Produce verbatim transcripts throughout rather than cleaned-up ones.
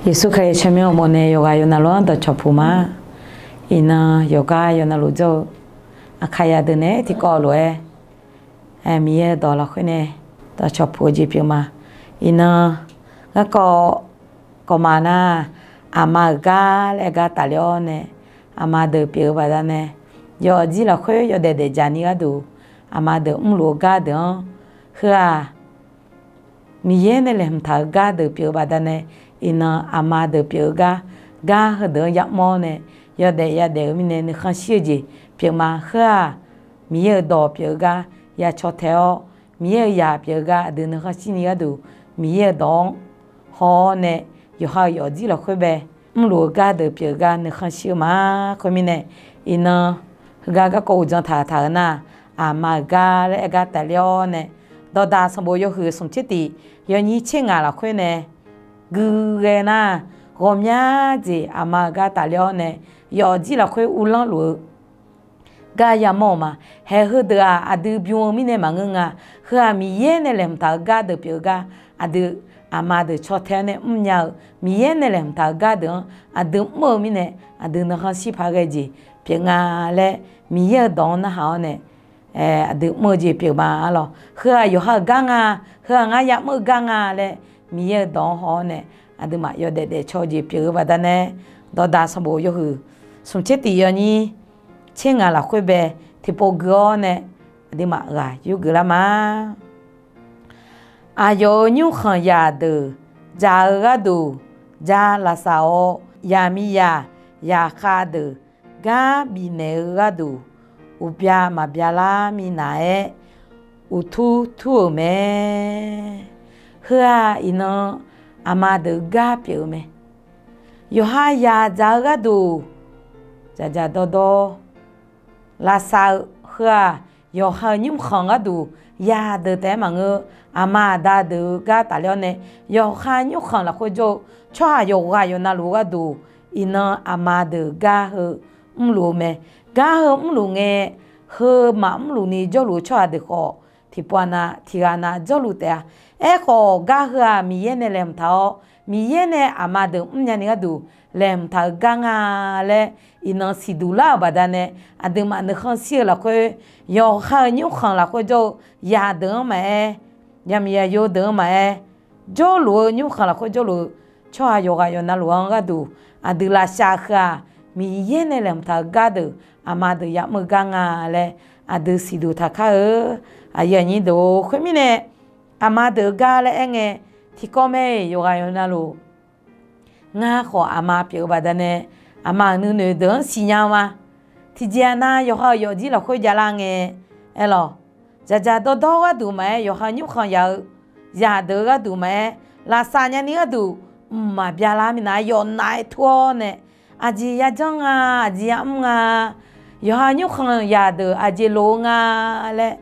Yeqsur Kali tsawrmyanr uqmov nae yawqghaq yawqnavluf-anr dawqcawq puq ma. Iqnan yawqgar yawqnavluf jawr-eu Aqkaqyaq deuq naeq-aer tiqkawv lof-aer, Miqyaer-euq dawq lafkhoer nae dawqcawq puq-eu jeq pyeuf ma. Iqnan garkawv kawqma nar, aqma-euq gar laer aer gar tafler-awr nae, aqma deuq pyeuf-eu baqdanae, yawqjir lafkhoer yawdaef daefdzaq ni gharduq, aqma deuq mrluf-eu gar deuq-anr, heu-aq, Miqyaer nae laeqhmq taq-eu gar deuq pyeuf-eu baqdanae, iqnan aqma deuq pyeuf-eu gar, gar heudeuq-anr yamr-awr nae, yawdaef yadaef-eu mirnae nuikhanr shir-eu jeq pyeuf ma. Heu-aq, Miqyaer-euq dawq pyeuf-eu gar ya caw tae-awr, Miqyaer-euq zaq pyeuf-eu gar aqdui nuikhanr shir ni gharduq, Miqyaer-euq dawq-anr haw-awr nae, yawqha-euq yawfjir lafkhoer bae mrluf-eu gar deuq pyeuf-eu gar nuikhanr shir-eu ma. Khoermirnae, iqnan heugar garkawv uqdzan taq-eu taq-eu nar, aqma-euq gar laer aer gar tafler-awr nae, dawqdaq sanqbof yawhuiq smq tser tiq yawnyir tser ngaq lafkhoer nae guighae nar, ghawqmya jeq aqma-euq gar tafler-awr nae, yawfjir lafkhoer uvlanr luf-eu gar yamawr-euq ma. Haeq heudeuq-aq, aqdui bym-eu mirnae maqngeur nga. Heu-aq, Miqyaer nae laeqhmq taq-eu gar deuq pyeuf-eu gar, aqdui aqma deuq caw tae-awr nae mrnya-eu, Miqyaer nae laeqhmq taq-eu gar deuq-anr aqdui mr-eu mirnae, aqdui nuikhanr shir paq ghae jeq pyeuf nga laer, Miqyaer-euq dawq-anr narhaq-awr nae, aqdui mr-eu jeq pyeuf ma lawq. Heu-aq yawqha-euq gar nga, heu-aq ngar yamr-eu gar nga laer, Miqyaer-euq dawq-anr haw-awr nae, aqduimaf yawdaef daefcaw-eu jeq pyeuf-eu baqdanae, dawqdaq sanqbof yawhuiq smq tser tiq yawnyir tser ngaq lafkhoer bae tiqpov gui-awr nae, aqduimaf ghaq yurgeuf lar ma. Aqyawf-euq nymrkhanq zaqdeuq dzaq-eu gharduq, ja lavsav-awr, yaqmiqzaq zaqkhav deuq gar bifnaeq-eu gharduq, uqbya maqbya lar minav-aer, uqtur tur-euq mae. Heu-aq, iqnan aqma deuq gar pyeuf-eu mae. Yawqha zaq dzaq-eu gharduq, dzaqdzaq dawrdawr lavsav-eu, heu-aq, yawqha-euq nymrkhanq gharduq zaqdeuq taef-aer maqngeur, aqma aqda deuq-eu gar tafler-awr nae, yawqha nymrkhanq lafkhoer jawr-eu tsawrhaq yawqghaq yawqnavluf gharduq, iqnan aqma deuq gar heu mrluf-eu mae. Gar heu mrluf ngae, heu maqmrluf ni jawrluf-eu tsawrhaq deuq khawf, tiqpov-aq nav tiqghaq nav jawrluf taef-a. Aerkhawf, gar heu-aq Miqyaer nae laeqhmq taq-awr, Miqyaer nae aqma deuq mrnya ni gharduq laeqhmq taq-eu gar nga laer, iqnan siqduq lar-euq baqdanae, aqduimaf nuikhanr shir-eu lafkhoer, yawqha-euq nymrkhanq lafkhoer jawr-eu zaqdeuq-anr maqaer, yaqmiq yaqyo deuq-anr maqaer, jawrluf-eu nymrkhanq lafkhoer jawrluf-eu tsawrhaq yawqghaq yawqnavluf-anr gharduq, aqdui lavsav heu-aq, Miqyaer nae laeqhmq taq-eu gar deuq aqma deuq yamr-eu gar nga laer, aqdui siqduq taq kar-eu. Aqyuif aqnyir deuq-or, khoermirnae, aqma deuq-eu gar laer aer ngae, tiqkawv mae, yawqghaq yawqnavluf ngar khawf aqma pyeuf-eu baqdanae, aqma-euq nuinoeq deuq-anr siqnya-eu ma. Tiqjeq-aq nav yawqha-euq yawfjir lafkhoer javlar ngae, aerlawq, dzaqdzaq dawrdawr gharduq maqaer, yawqha nymrkhanq yaq-eu zaqdeuq-eu gharduq maqaer, lavsav nyani gharduq, mqmaq byalar minav yawf naf-aer tur-awr nae, aqjeq yajanr nga, aqjeq yamr nga, yawqha nymrkhanq zaqdeuq aqjeq lof-eu nga laer,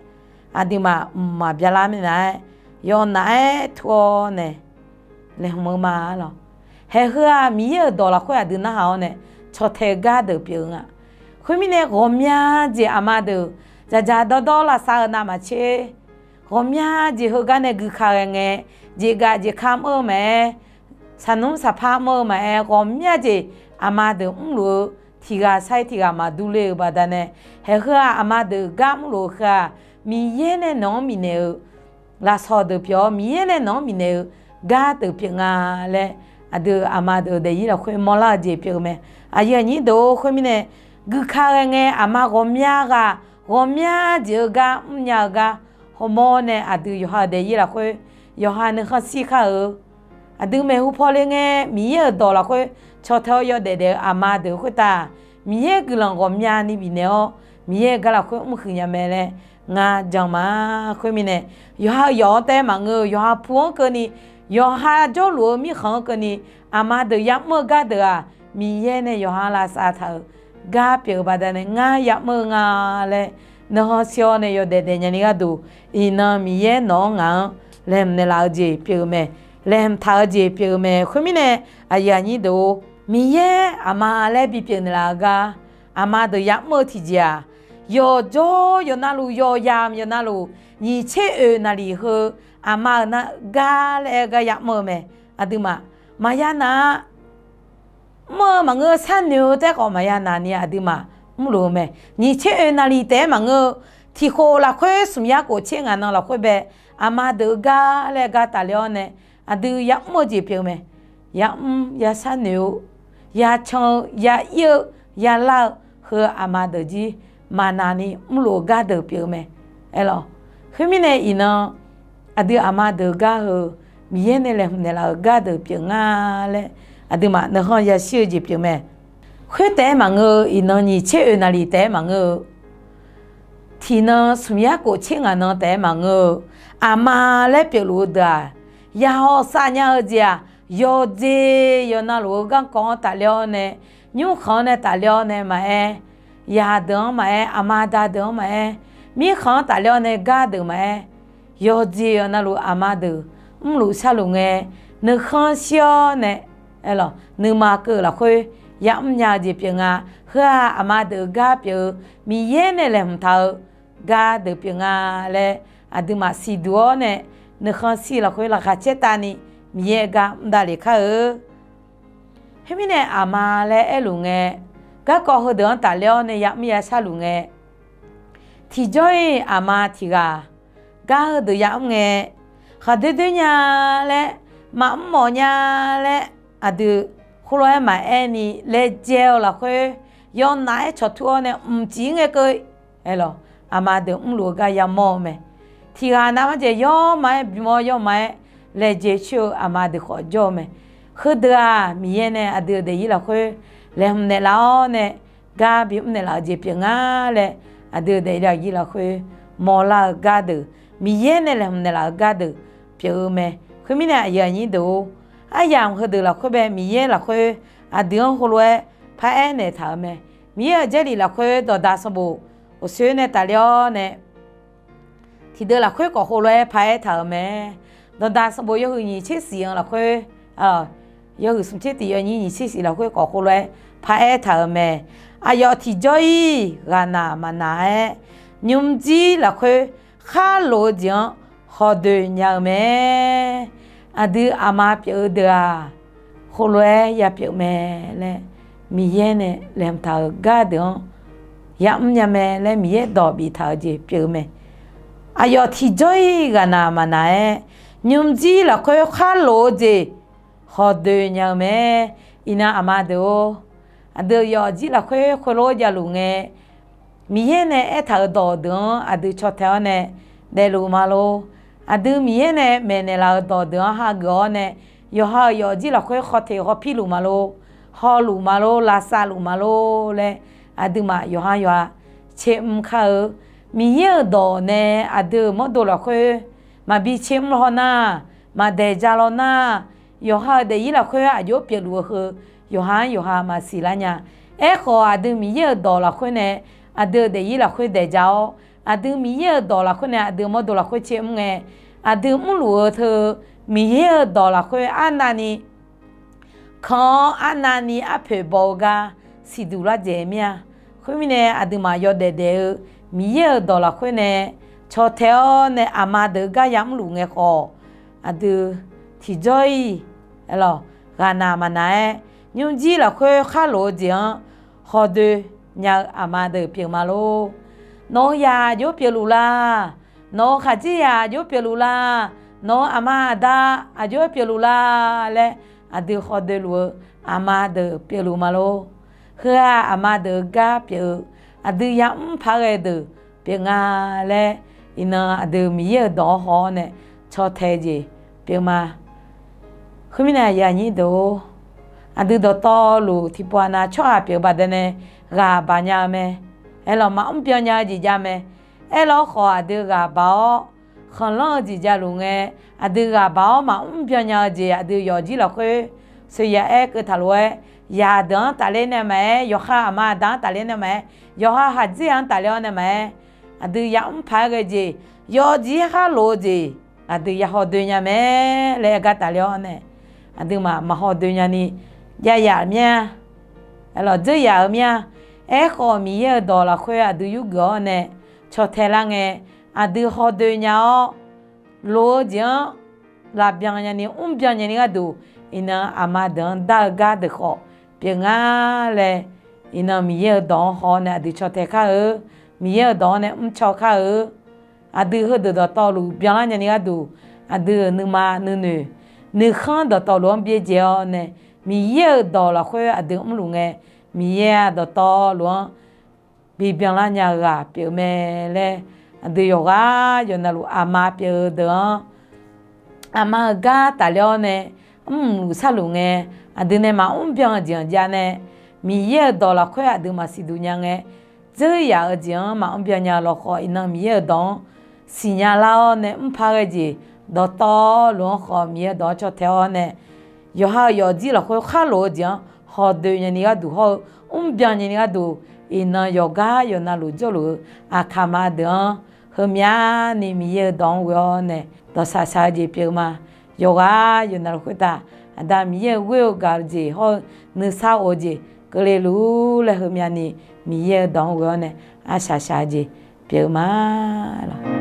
aqduimaf mqmaq byalar minav-aer, yawf naf-aer tur-awr nae, laeqhmq-eu ma lawq. Haeq heu-aq Miqyaer-euq dawq lafkhoer aqdui narhaq-awr nae, caw tae-eu gar deuq pyeuf-eu nga. Khoermirnae, ghawqmya jeq aqma deuq dzaqdzaq dawrdawr lavsav-eu navmaqtser, ghawqmya jeq heugar nae guika ghae ngae, jeqgaf jeqka mr-eu maqaer, saqnmr saqpar mr-eu maqaer, ghawqmya jeq aqma deuq mrluf-eu tiqghaq sar-ir tiqghaq maqdur le-euq baqdanae, haeq heu-aq aqma deuq gar mrluf-eu heu-aq, Miqyaer nae nawq-anr bifnaeq-eu lafsawq deuq pyeuf-awr, Miqyaer nae nawq-anr bifnaeq-eu gar deuq pyeuf nga laer, aqdui aqma deuq-eu daefzir lafkhoer mawrlar-eu jeq pyeuf-eu mae. Aqyuif aqnyir deuq-or, khoermirnae, guika ghae ngae aqma ghawqmya ghaq, ghawqmya jeq-eu gar mrnya-eu gar hawmawr nae, aqdui yawqha-euq daefzir lafkhoer yawqha nuikhanr shir kar-eu. Aqdui maeqhu paw le ngae, Miqyaer-euq dawq lafkhoer caw tae-awr yawdaef daef-eu aqma deuq khoertav, Miqyaer guiqlanq ghawqmya ni bifnaeq-awr, Miqyaer-euq gar lafkhoer mrhuiq nya mae laer ngar jan ma. Khoermirnae, yawqha-euq yawf-anr taef maqngeur-eu, yawqha pu-anr keuvni, yawqha jawrluf-eu mirkhanq-anr keuvni, aqma deuq yamr-eu gar deuq-aq, Miqyaer nae yawqha lavsav taq-euq gar pyeuf-eu baqdanae ngar yamr-eu nga laer, nuikhanr shir-awr nae yawdaef daef nyani gharduq, iqnan Miqyaer nawq-anr ngaq-anr laeqhmq naeqlaf-eu jeq pyeuf-eu mae, laeqhmq taq-eu jeq pyeuf-eu mae. Khoermirnae, aqyuif aqnyir deuq-or, Miqyaer aqma laer bipyeuf naeqlaf-eu gar, aqma deuq yamr-eu tiqjeq-aq, yawqjawr yawqnavluf, yawqyamq yawqnavluf, nyiq tser oeq naqliq heu, aqma-euq nar gar laer aer gar yamr-eu mae. Aqduimaf maqya naq-a. Mr-eu maqngeur-eu, sharnoeq-eu taef-aer khawf maqya naq ni aqduimaf mrluf-eu mae. Nyiq tser oeq naqliq taef-aer maqngeur-eu, tiq khof lafkhoer smq yar khof tser ngaq nan lafkhoer bae, aqma deuq-eu gar laer gar tafler-awr nae, aqdui yamr-eu jeq pyeuf-eu mae. Yamr, ya sharnoeq-eu, ya can-eu, ya ir-eu, ya lar-eu, heu aqma deuq jir maqnaq ni mrluf-eu gar deuq pyeuf-eu mae. Aerlawq, khoermirnae iqnan aqdui aqma deuq-eu gar heu Miqyaer nae laeqhmq naeqlaf-euq gar deuq pyeuf nga laer aqduimaf nuikhanr yashir-eu jeq pyeuf mae. Khoertaef-aer maqngeur-eu, iqnan nyiq tser oeq naqliq taef-aer maqngeur-eu, tiqnan smq yar khof tser ngaq nan taef-aer maqngeur-eu, aqma laer pyeufluf-eu deuq-aq, yaqhawq saf nya-eu jeq-aq, yawqjeq yawqnavluf-eu garkawv-anr tafler-awr nae, nymrkhanq-anr nae tafler-awr nae maqaer, yaqdeuq-anr maqaer, aqma da deuq-anr maqaer, mirkhanq-anr tafler-awr nae gar deuq maqaer, yawqjeq yawqnavluf aqma deuq mrluf sharluf ngae, nuikhanr shir-awr nae, aerlawq, nuima keuv-eu lafkhoer yamr nya-eu jeq pyeuf nga. Heu-aq, aqma deuq-eu gar pyeuf-eu, Miqyaer nae laeqhmq taq-eu gar deuq pyeuf nga laer aqduimaf siqduq-awr nae, nuikhanr shir lafkhoer laqkhaq caertavni Miqyaer-eu gar mr davlef kar-eu. Khoermirnae aqma laer aerluf ngae, garkawv heudeuq-anr tafler-awr nae yamr ya sharluf ngae, tiqjawr-iq aqma tiq ghaq gar heudeuq yamr ngae, khaqdoer doer nya laer, maqmr mawf nya laer, aqdui khoerlof-aer maqaer ni laejae-eu lafkhoer, yawnaf-aer cawqtur-awr nae mqcif ngae keuv, aerlawq, aqma deuq mrluf-eu gar yamawr-eu mae. Tiq ghaq navmaqjeq yawrma-aer bym-awr yawrma-aer laejae coer-eu aqma deuq khawf jawr-eu mae. Heudeuq-aq, Miqyaer nae aqdui-euq daefzir lafkhoer laeqhmq naeqlaf-awr nae, gar bimr naeqlaf-eu jeq pyeuf nga laer, aqdui-euq daefzir lafkhoer mawrlar-eu gar deuq, Miqyaer nae laeqhmq naeqlaf-eu gar deuq pyeuf-eu mae. Khoermirnae aqyuif aqnyir deuq-or, aryamq heudeuq lafkhoer bae Miqyaer lafkhoer aqdui-anr heulof-aer paraer naeqtaq-euq mae. Miqyaer-euq Jarlif lafkhoer dawqdaq sanqbof uqsoer nae tafler-awr nae, tiqdeuq lafkhoer khawf heulof-aer paraer taq-euq mae. Dawqdaq sanqbof yawhuiq nyiq tser shif-anr lafkhoer, yawhuiq smq tser tiq yawnyir nyiq tser shif lafkhoer khawf heulof-aer paraer taq-euq mae. Aqyawf tiqjawr-iq ghaqnaq maqnaq-aer, nymrjir lafkhoer kharlof-eu jeq-anr hawdoe nya-eu mae. Aqdui aqma pyeuf-eu deuq-aq, heulof-aer yapyeuf mae laer, Miqyaer nae laeqhmq taq-euq gar deuq-anr yamr nya mae laer Miqyaer dawq biftaq-eu jeq pyeuf-eu mae. Aqyawf tiqjawr-iq ghaqnaq maqnaq-aer, nymrjir lafkhoer kharlof-eu jeq hawdoe nya-eu mae. Iqnan aqma deuq-or, aqdui yawfjir lafkhoer khoerlof-aer javluf ngae, Miqyaer nae aertaq-euq dawq deuq-anr aqdui caw tae-awr nae daefluf ma lor. Aqdui Miqyaer nae maeqnaeq laf-euq dawq deuq-anr hageuf-awr nae, yawqha-euq yawfjir lafkhoer khawf teq haw pirluf ma lor, hawluf ma lor, lavsavluf ma lor laer, aqduimaf yawqha yawqha tsermr kar-eu. Miqyaer-euq dawq nae aqdui-euq mawrdo lafkhoer maqbi tsermr haw nar, maqdaeq ja law nar, yawqha-euq daefzir lafkhoer aqjox pyeufluf-eu heu, yawqha-anr yawqha maqsiq lar nya. Aerkhawf, aqdui Miqyaer-euq dawq lafkhoer nae aqdui-euq daefzir lafkhoer daeq ja-awr, aqdui Miqyaer-euq dawq lafkhoer nae aqdui mawrdo lafkhoer tsermr ngae, aqdui mrluf-eu teu Miqyaer-euq dawq lafkhoer arnavni kan-awr arnavni arpoeq baw-eu gar siqduq lar dzaeq mir-a. Khoermirnae, aqduimaf yawdaef daef-eu Miqyaer-euq dawq lafkhoer nae caw tae-awr nae aqma deuq-eu gar yamrluf ngae khawf, aqdui tiqjawr-iq ghaqnaq maqnaq-aer, nymrjir lafkhoer kharlof-eu jeq-anr hawdoe nya-eu aqma deuq pyeuf ma lor. Nawq-eu yaq aqjox pyeufluf la? Nawq-eu khaqdzerzaq aqjox pyeufluf la? Nawq-eu aqma aqda aqjox pyeufluf la laer, aqdui hawdoe luf-eu aqma deuq pyeufluf ma lor. Heu-aq, aqma deuq-eu gar pyeuf-eu, aqdui yamr paq-aer ghae deuq pyeuf nga laer, iqnan aqdui Miqyaer-euq dawq-anr haw-awr nae caw tae-eu jeq pyeuf ma. Khoermirnae, aqyuif aqnyir deuq-or, aqdui dawqtawvluf tiqpov aqnav tsawrhaq pyeuf-eu baqdanae ghaq baq nya-eu mae. Aerlawq, maqmr byan nya-eu jeq jav mae. Aerlawq, khawf aqdui ghaq baq-awr khanqlanr-eu jeq javluf ngae, aqdui ghaq baq-awr maqmr byan nya-eu jeq aqdui yawfjir lafkhoer soeqya aer keuv taq lof-aer, yaqdeuq-anr tafler nae maqaer, yawqha aqma aqda-anr tafler nae maqaer, yawqha khaqdzerzaq-anr tafler-awr nae maqaer, aqdui yamr paq-aer ghae jeq, yawfjir kharlof-eu jeq, aqdui ya hawdoe nya mae laer aer gar tafler-awr nae, aqduimaf maq hawdoe nyani jav yaf mir-a. Aerlawq, dzeur yaf-eu mir-a. Aerkhawf, Miqyaer-euq dawq lafkhoer aqdui yurgeuf-awr nae caw tae lar ngae, aqdui hawdoe nya-awr, lof-eu jeq-anr laf byan nyani, mr byan nyani gharduq, iqnan aqma deuq-anr dar-eu gar deuq khawf pyeuf nga laer, iqnan Miqyaer-euq dawq-anr haw-awr nae aqdui caw tae kar-eu, Miqyaer-euq dawq-anr nae mrcaw kar-eu, aqdui heudeuq dawqtawvluf byanlar nyani gharduq, aqdui-euq nuima nuinoeq, nuikhanr dawqtawvluf-anr byaerdzae-awr nae, Miqyaer-euq dawq lafkhoer aqdui mrluf ngae, Miqyaer-aq dawqtawvluf-anr bibyanlar nya-eu ghaq pyeuf mae laer, aqdui yawqghaq yawqnavluf aqma pyeuf-eu deuq-anr, aqma-euq gar tafler-awr nae mrluf sharluf ngae, aqdui nae maqmr byan-eu jeq-anr jav nae, Miqyaer-euq dawq lafkhoer aqdui maqsiq duq nya ngae, dzeur yaf-eu jeq-anr maqmr byan nya-eu lawkhawf, iqnan Miqyaer-euq dawq-anr siqnya lar-awr nae mrpar ghae jeq, dawqtawvluf-anr khawf Miqyaer-euq dawq-anr caw tae-awr nae, yawqha-euq yawfjir lafkhoer khar lof-eu jeq-anr hawdoe nyani gharduq hawr-eu, mrbyan nyani gharduq, iqnan yawqgar yawqnavluf jawrluf-eu aqkaqma deuq-anr, heumyani Miqyaer-euq dawq-anr ghoe-awr nae dawqshaq shaq-eu jeq pyeuf-eu ma. Yawqghaq yawqnavluf khoertav Aqda Miqyaer-euq ghoer-eu gaq-eu jeq hawr-eu nuisar of-eu jeq keuvle luf-ur laer heumyani Miqyaer-euq dawq-anr ghoe-awr nae arshaq shaq-eu jeq pyeuf-eu ma lawq.